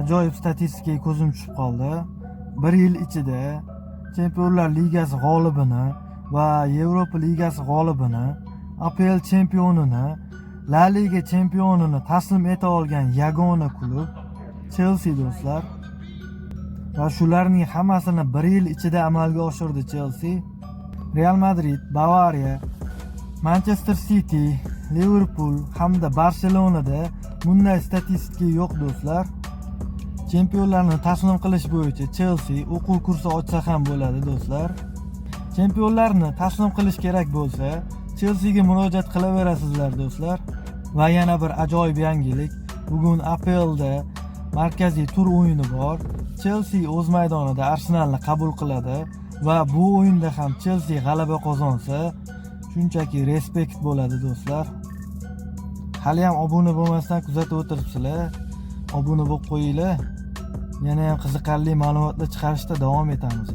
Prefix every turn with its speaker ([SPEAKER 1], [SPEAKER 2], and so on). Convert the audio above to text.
[SPEAKER 1] Ajoyib statistikaga ko'zim tushib qoldi. Bir yil ichida Chempionlar Ligasi g'olibini va Yevropa Ligasi g'olibini, APL chempionini, La Liga chempionini taslim eta olgan yagona klub Chelsea, do'stlar. Va shularning hammasini bir yil ichida amalga oshirdi Chelsea. Real Madrid, Bavariya, Manchester City, Liverpool hamda Barselonada bunday statistika yo'q, do'stlar. Chempionlarni taslim qilish bo'yicha Chelsea o'quv kursi ochsa ham bo'ladi, do'stlar. Chempionlarni taslim qilish kerak bo'lsa, Chelsiga murojaat qilaverasizlar, do'stlar. Va yana bir ajoyib yangilik. Bugun APLda markaziy tur o'yini bor. Chelsea o'z maydonida Arsenalni qabul qiladi va bu o'yinda ham Chelsea g'alaba qozonsa, shunchaki респект bo'ladi, do'stlar. Hali ham obuna bo'lmasdan kuzatib o'tiribsizlar. Obuna bo'lib qo'yinglar. Yana ham qiziqarli ma'lumotlar chiqarishda davom etamiz.